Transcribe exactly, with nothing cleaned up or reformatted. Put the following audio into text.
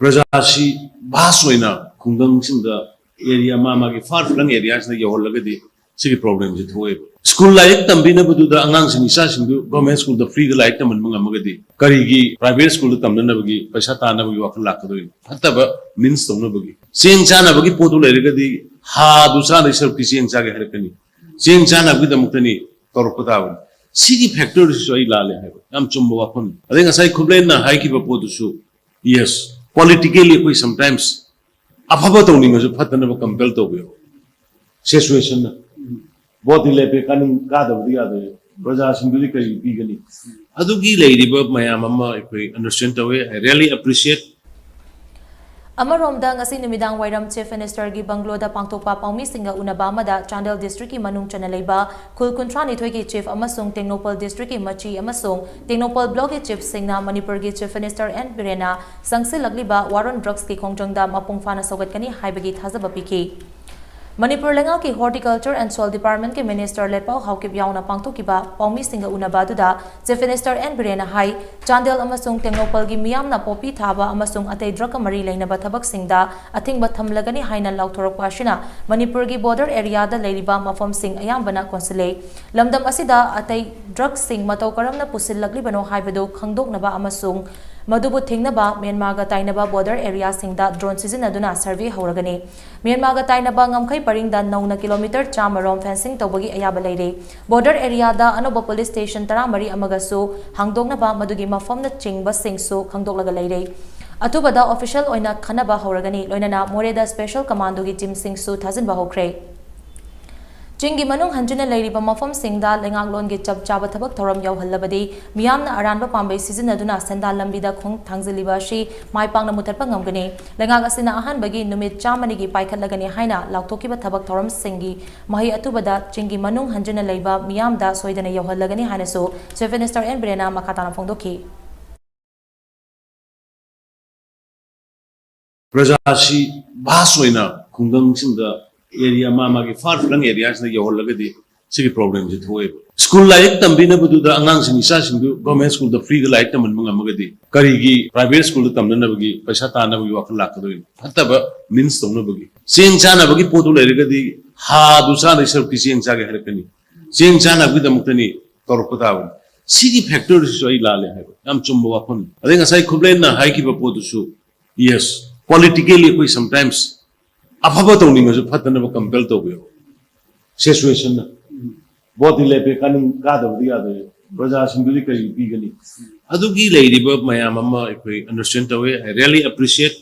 ꯄ꯭ꯔꯖꯥꯁꯤ vast ꯑꯣꯏꯅ ꯈꯨꯡꯒꯪꯁꯤꯡꯗ area ꯃꯥ ꯃꯥꯒꯤ ꯐꯥꯔ ꯐ꯭ꯂꯪ ꯑꯦꯔꯤꯌꯥꯁꯤꯗ ꯌꯧꯍꯜꯂꯒꯗꯤ ꯁꯤꯒꯤ ꯄ꯭ꯔꯣꯕ꯭ꯂꯦꯝꯁꯤ ꯊꯣꯛꯑꯦꯕ꯫ ꯁ꯭ꯀꯨꯜ ꯂꯥꯏꯔꯤꯛ ꯇꯝꯕꯤꯅꯕꯗꯨꯗ ꯑꯉꯥꯡꯁꯤꯡ ꯏꯆꯥꯁꯤꯡꯗꯨ ꯒꯚꯔꯟꯃꯦꯟ ꯁ꯭ꯀꯨꯜꯗ ꯐ꯭ꯔꯤꯗ ꯂꯥꯏꯔꯤꯛ ꯇꯝꯍꯟꯕ ꯉꯝꯃꯒꯗꯤ ꯀꯔꯤꯒꯤ ꯄ꯭ꯔꯥꯏꯚꯦꯠ ꯁ꯭ꯀꯨꯜꯗ ꯇꯝꯅꯅꯕꯒꯤ ꯄꯩꯁꯥ ꯇꯥꯅꯕꯒꯤ ꯋꯥꯈꯜ ꯂꯥꯛꯀꯗꯣꯏꯅꯣ? ꯐꯠꯇꯕ ꯃꯤꯟꯁ ꯇꯧꯅꯕꯒꯤ꯫ ꯆꯦꯡ ꯆꯥꯅꯕꯒꯤ ꯄꯣꯠꯇꯨ ꯂꯩꯔꯒꯗꯤ ꯍꯥꯗꯨ ꯆꯥꯗꯣꯏ ꯁꯔꯨꯛꯇꯤ ꯆꯦꯡ ꯆꯥꯒꯦ ꯍꯥꯏꯔꯛꯀꯅꯤ꯫ ꯆꯦꯡ ꯆꯥꯅꯕꯒꯤꯗꯃꯛꯇꯅꯤ ꯇꯧꯔꯛꯄ ꯇꯥꯕꯅꯤ꯫ ꯁꯤꯒꯤ ꯐꯦꯛꯇꯔꯁꯤꯁꯨ ꯑꯩ ꯂꯥꯜꯂꯦ ꯍꯥꯏꯕ ꯌꯥꯝ ꯆꯨꯝꯕ ꯋꯥꯐꯝꯅꯤ꯫ ꯑꯗꯩ ꯉꯁꯥꯏ ꯈꯨꯕ꯭ꯂꯦꯟꯅ ꯍꯥꯏꯈꯤꯕ ꯄꯣꯠꯇꯨꯁꯨ, ꯌꯦꯁ, ꯄꯣꯂꯤꯇꯤꯀꯦꯜꯂꯤ ꯑꯩꯈꯣꯏ ꯁꯝꯇꯥꯏꯝꯁ ꯑꯐꯕ ꯇꯧꯅꯤꯡꯉꯁꯨ ꯐꯠꯇꯅꯕ ꯀꯝꯄꯦꯜ ꯇꯧꯕꯤꯌꯣ꯫ ꯁꯤꯆꯨꯋꯦꯁꯟꯅ ꯚꯣꯠꯇꯤ ꯂꯦꯞꯄꯦ, ꯀꯥꯅꯤꯡ ꯀꯥꯗꯕꯗꯤ ꯌꯥꯗꯦ꯫ ꯄ꯭ꯔꯖꯥꯁꯤꯡꯗꯨꯗꯤ ꯀꯔꯤ ꯄꯤꯒꯅꯤ? ꯑꯗꯨꯒꯤ ꯂꯩꯔꯤꯕ ꯃꯌꯥꯝ ꯑꯃ ꯑꯩꯈꯣꯏ ꯑꯟꯗꯔꯁ꯭ꯇꯦꯟ ꯇꯧꯋꯦ꯫ I really appreciate꯫ ꯑꯃꯔꯣꯝꯗ, ꯉꯁꯤ ꯅꯨꯃꯤꯗꯥꯡ ꯋꯥꯏꯔꯝ Chief Minister ꯒꯤ bungalow ꯗ ꯄꯥꯡꯊꯣꯛꯄ ꯄꯥꯎꯃꯤꯁꯤꯡꯒ ꯎꯅꯕ ꯑꯃꯗ ꯆꯥꯟꯗꯦꯜ district ꯀꯤ ꯃꯅꯨꯡ ꯆꯟꯅ ꯂꯩꯕ ꯈꯨꯜ ꯀꯨꯟꯊ꯭ꯔꯥ ꯅꯤꯊꯣꯏ ꯒꯤ chief ꯑꯃꯁꯨꯡ ꯇꯦꯡꯅꯧꯄꯜ district ꯀꯤ ꯃꯆꯤ ꯑꯃꯁꯨꯡ ꯇꯦꯡꯅꯧꯄꯜ block ꯀꯤ chief ꯁꯤꯡꯅ ꯃꯅꯤꯄꯨꯔꯒꯤ Chief Minister N ꯕꯤꯔꯦꯟꯅ ꯆꯪꯁꯤꯜꯂꯛꯂꯤꯕ war on drugs ꯀꯤ ꯈꯣꯡꯖꯪꯗ ꯃꯄꯨꯡ ꯐꯥꯅ ꯁꯧꯒꯠꯀꯅꯤ ꯍꯥꯏꯕꯒꯤ ꯊꯥꯖꯕ ꯄꯤꯈꯤ꯫ ꯃꯅꯤꯄꯨꯔ ꯂꯩꯉꯥꯛꯀꯤ Horticulture and Soil Department ꯀꯤ Minister ꯂꯦꯠꯄꯥꯎ ꯍꯥꯎꯀꯤꯞ ꯌꯥꯎꯅ ꯄꯥꯡꯊꯣꯛꯈꯤꯕ ꯄꯥꯎꯃꯤꯁꯤꯡꯒ ꯎꯅꯕ ꯑꯗꯨꯗ Chief Minister N ꯕꯤꯔꯦꯟꯅ ꯍꯥꯏ, ꯆꯥꯟꯗꯦꯜ ꯑꯃꯁꯨꯡ ꯇꯦꯡꯅꯧꯄꯜꯒꯤ ꯃꯤꯌꯥꯝꯅ ꯄꯣꯄꯤ ꯊꯥꯕ ꯑꯃꯁꯨꯡ ꯑꯇꯩ drug ꯀ ꯃꯔꯤ ꯂꯩꯅꯕ ꯊꯕꯛꯁꯤꯡꯗ ꯑꯊꯤꯡꯕ ꯊꯝꯂꯒꯅꯤ ꯍꯥꯏꯅ ꯂꯥꯎꯊꯣꯔꯛꯄ ꯑꯁꯤꯅ ꯃꯅꯤꯄꯨꯔꯒꯤ border area ꯗ ꯂꯩꯔꯤꯕ ꯃꯐꯝꯁꯤꯡ ꯑꯌꯥꯝꯕꯅ ꯀꯣꯟꯁꯤꯜꯂꯦ꯫ ꯂꯝꯗꯝ ꯑꯁꯤꯗ ꯑꯇꯩ drug ꯁꯤꯡ ꯃꯇꯧ ꯀꯔꯝꯅ ꯄꯨꯁꯤꯜꯂꯛꯂꯤꯕꯅꯣ ꯍꯥꯏꯕꯗꯨ ꯈꯪꯗꯣꯛꯅꯕ ꯑꯃꯁꯨꯡ ꯃꯗꯨꯕꯨ ꯊꯤꯡꯅꯕ ꯃ꯭ꯌꯥꯟꯃꯥꯔꯒ ꯇꯥꯏꯅꯕ border area ꯁꯤꯡꯗ drone ꯁꯤꯖꯤꯟꯅꯗꯨꯅ survey ꯍꯧꯔꯒꯅꯤ꯫ ꯃ꯭ꯌꯥꯟꯃꯥꯔꯒ ꯇꯥꯏꯅꯕ ꯉꯝꯈꯩ ꯄꯔꯤꯡꯗ ꯅꯧꯅ kilometre ꯆꯥꯝꯃ ꯔꯣꯝ fencing ꯇꯧꯕꯒꯤ ꯑꯌꯥꯕ ꯂꯩꯔꯦ꯫ Border area ꯗ ꯑꯅꯧꯕ police station ꯇꯔꯥꯃꯔꯤ ꯑꯃꯒꯁꯨ ꯍꯥꯡꯗꯣꯛꯅꯕ ꯃꯗꯨꯒꯤ ꯃꯐꯝꯅꯆꯤꯡꯕꯁꯤꯡꯁꯨ ꯈꯪꯗꯣꯛꯂꯒ ꯂꯩꯔꯦ꯫ ꯑꯊꯨꯕꯗ official ꯑꯣꯏꯅ ꯈꯟꯅꯕ ꯍꯧꯔꯒꯅꯤ, ꯂꯣꯏꯅꯅ ꯃꯣꯔꯦꯗ special commando ꯒꯤ team ꯁꯤꯡꯁꯨ ꯊꯥꯖꯤꯟꯕ ꯍꯧꯈ꯭ꯔꯦ꯫ ꯆꯤꯡꯒꯤ ꯃꯅꯨꯡ ꯍꯟꯖꯤꯟꯅ ꯂꯩꯔꯤꯕ ꯃꯐꯝꯁꯤꯡꯗ ꯂꯩꯉꯥꯛꯂꯣꯟꯒꯤ ꯆꯞ ꯆꯥꯕ ꯊꯕꯛ ꯊꯧꯔꯝ ꯌꯧꯍꯜꯂꯕꯗꯤ ꯃꯤꯌꯥꯝꯅ ꯑꯔꯥꯟꯕ ꯄꯥꯝꯕꯩ ꯁꯤꯖꯤꯟꯅꯗꯨꯅ ꯁꯦꯟꯗꯥꯟ ꯂꯝꯕꯤꯗ ꯈꯣꯡ ꯊꯥꯡꯖꯤꯜꯂꯤꯕ ꯑꯁꯤ ꯃꯥꯏ ꯄꯥꯛꯅ ꯃꯨꯊꯠꯄ ꯉꯝꯒꯅꯤ꯫ ꯂꯩꯉꯥꯛ ꯑꯁꯤꯅ ꯑꯍꯥꯟꯕꯒꯤ ꯅꯨꯃꯤꯠ ꯆꯥꯝꯃꯅꯤꯒꯤ ꯄꯥꯏꯈꯠꯂꯒꯅꯤ ꯍꯥꯏꯅ ꯂꯥꯎꯊꯣꯛꯈꯤꯕ ꯊꯕꯛ ꯊꯧꯔꯝꯁꯤꯡꯒꯤ ꯃꯍꯩ ꯑꯊꯨꯕꯗ ꯆꯤꯡꯒꯤ ꯃꯅꯨꯡ ꯍꯟꯖꯤꯟꯅ ꯂꯩꯕ ꯃꯤꯌꯥꯝꯗ ꯁꯣꯏꯗꯅ ꯌꯧꯍꯜꯂꯒꯅꯤ ꯍꯥꯏꯅꯁꯨ Chief Minister N ꯕꯤꯔꯦꯟꯅ ꯃꯈꯥ ꯇꯥꯅ ꯐꯣꯡꯗꯣꯛꯈꯤ꯫ ꯄ꯭ꯔꯖꯥꯁꯤ ꯚꯥꯁ ꯑꯣꯏꯅ ꯈꯨꯡꯒꯪꯁꯤꯡꯗ ꯑꯦꯔꯤꯌꯥ ꯃꯥ ꯃꯥꯒꯤ ꯐꯥꯔ ꯐ꯭ꯂꯪ ꯑꯦꯔꯤꯌꯥꯁꯤꯗ ꯌꯧꯍꯜꯂꯒꯗꯤ ꯁꯤꯒꯤ ꯄ꯭ꯔꯣꯕ꯭ꯂꯦꯝꯁꯤ ꯊꯣꯛꯑꯦꯕ꯫ ꯁ꯭ꯀꯨꯜ ꯂꯥꯏꯔꯤꯛ ꯇꯝꯕꯤꯅꯕꯗꯨꯗ ꯑꯉꯥꯡꯁꯤꯡ, ꯏꯆꯥꯁꯤꯡꯗꯨ ꯒꯣꯔꯃꯦꯟ ꯁ꯭ꯀꯨꯜꯗ ꯐ꯭ꯔꯤꯗ ꯂꯥꯏꯔꯤꯛ ꯇꯝꯍꯟꯕ ꯉꯝꯃꯒꯗꯤ ꯀꯔꯤꯒꯤ ꯄ꯭ꯔꯥꯏꯚꯦꯠ ꯁ꯭ꯀꯨꯜꯗ ꯇꯝꯅꯅꯕꯒꯤ ꯄꯩꯁꯥ ꯇꯥꯅꯕꯒꯤ ꯋꯥꯈꯜ ꯂꯥꯛꯀꯗꯣꯏꯅꯣ? ꯐꯠꯇꯕ ꯃꯤꯟꯁ ꯇꯧꯅꯕꯒꯤ, ꯆꯦꯡ ꯆꯥꯅꯕꯒꯤ ꯄꯣꯠꯇꯨ ꯂꯩꯔꯒꯗꯤ ꯍꯥꯗꯨ ꯆꯥꯗꯣꯏ ꯁꯔꯨꯛꯇꯤ ꯆꯦꯡ ꯆꯥꯒꯦ ꯍꯥꯏꯔꯛꯀꯅꯤ꯫ ꯆꯦꯡ ꯆꯥꯅꯕꯒꯤꯗꯃꯛꯇꯅꯤ ꯇꯧꯔꯛꯄ ꯇꯥꯕꯅꯤ꯫ ꯁꯤꯒꯤ ꯐꯦꯛꯇꯔꯁꯤꯁꯨ ꯑꯩ ꯂꯥꯜꯂꯦ ꯍꯥꯏꯕ ꯌꯥꯝ ꯆꯨꯝꯕ ꯋꯥꯐꯝꯅꯤ꯫ ꯑꯗꯩ ꯉꯁꯥꯏ ꯈꯨꯕ꯭ꯂꯦꯟꯅ ꯍꯥꯏꯈꯤꯕ ꯄꯣꯠꯇꯨꯁꯨ, ꯌꯦꯁ, ꯄꯣꯂꯤꯇꯤꯀꯦꯜꯂꯤ ꯑꯩꯈꯣꯏ ꯁꯝꯇꯥꯏꯝꯁ ꯑꯐꯕ ꯇꯧꯅꯤꯡꯉꯁꯨ ꯐꯠꯇꯅꯕ ꯀꯝꯄꯦꯜ ꯇꯧꯕ ꯌꯥꯎꯋꯤ꯫ ꯁꯤꯆꯨꯋꯦꯁꯟꯅ ꯚꯣꯠꯇꯤ ꯂꯦꯞꯄꯦ, ꯀꯥꯅꯤꯡ ꯀꯥꯗꯕꯗꯤ ꯌꯥꯗꯣꯏ, ꯄ꯭ꯔꯖꯥꯁꯤꯡꯗꯨꯗꯤ ꯀꯔꯤ ꯄꯤꯒꯅꯤ? ꯑꯗꯨꯒꯤ ꯂꯩꯔꯤꯕ ꯃꯌꯥꯝ ꯑꯃ ꯑꯩꯈꯣꯏ ꯑꯟꯗꯔꯁ꯭ꯇꯦꯟ ꯇꯧꯋꯦ꯫ I really appreciate